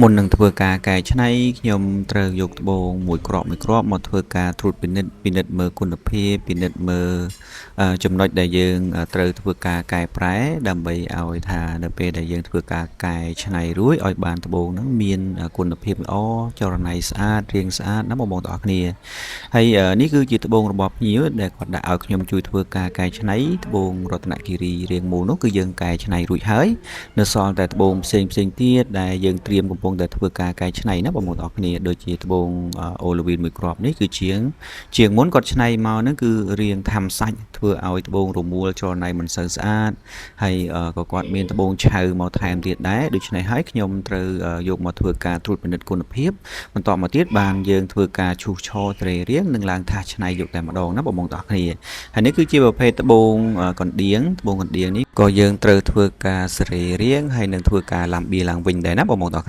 មុននឹងធ្វើការកែច្នៃខ្ញុំត្រូវយកត្បូងមួយគ្រាប់មួយគ្រាប់មកធ្វើការត្រួតពិនិត្យពិនិត្យមើលគុណភាពពិនិត្យមើលចំណុចដែលយើងត្រូវធ្វើការកែប្រែដើម្បីឲ្យថានៅពេលដែលយើងធ្វើការកែច្នៃរួចឲ្យបានត្បូងហ្នឹងមានគុណភាពល្អចរណៃស្អាតរាងស្អាតណាបងប្អូនទាំងអស់គ្នាហើយនេះគឺជាត្បូងរបស់ភ្ញៀវដែលគាត់ដាក់ឲ្យខ្ញុំជួយធ្វើការកែច្នៃត្បូងរតនគិរីរាងមូលនោះគឺយើងកែច្នៃរួចហើយនៅសល់តែត្បូងផ្សេងផ្សេងទៀតដែលយើងត្រៀមកំពុងតែធ្វើការកែច្នៃណាបងប្អូនទាំងអស់គ្នាដូចជាត្បូងអូលីវីនមួយគ្រាប់នេះគឺជាងជាងមុនគាត់ច្នៃមកហ្នឹងគឺរាងធ្វើសាច់ធ្វើឲ្យត្បូងរមួលចរណៃមិនសូវស្អាតហើយក៏គាត់មានត្បូងឆៅមកថែមទៀតដែរដូច្នេះហើយខ្ញុំត្រូវយកមកធ្វើការត្រួតពិនិត្យគុណភាពបន្តមកទៀតបានយើងធ្វើការឈូសឆរត្រេរៀងនិងឡើងថាសច្នៃយកតែម្ដងណាបងប្អូនទាំងអស់គ្នាហើយនេះគឺជាប្រភេទត្បូងកណ្ដៀងត្បូងកណ្ដៀងនេះក៏យើងត្រូវធ្វើការសេរីរាង្គហើយនឹងធ្វើការឡាំបៀឡើងវិញដែរណាបងប្អូនទាំងអស់គ្នា។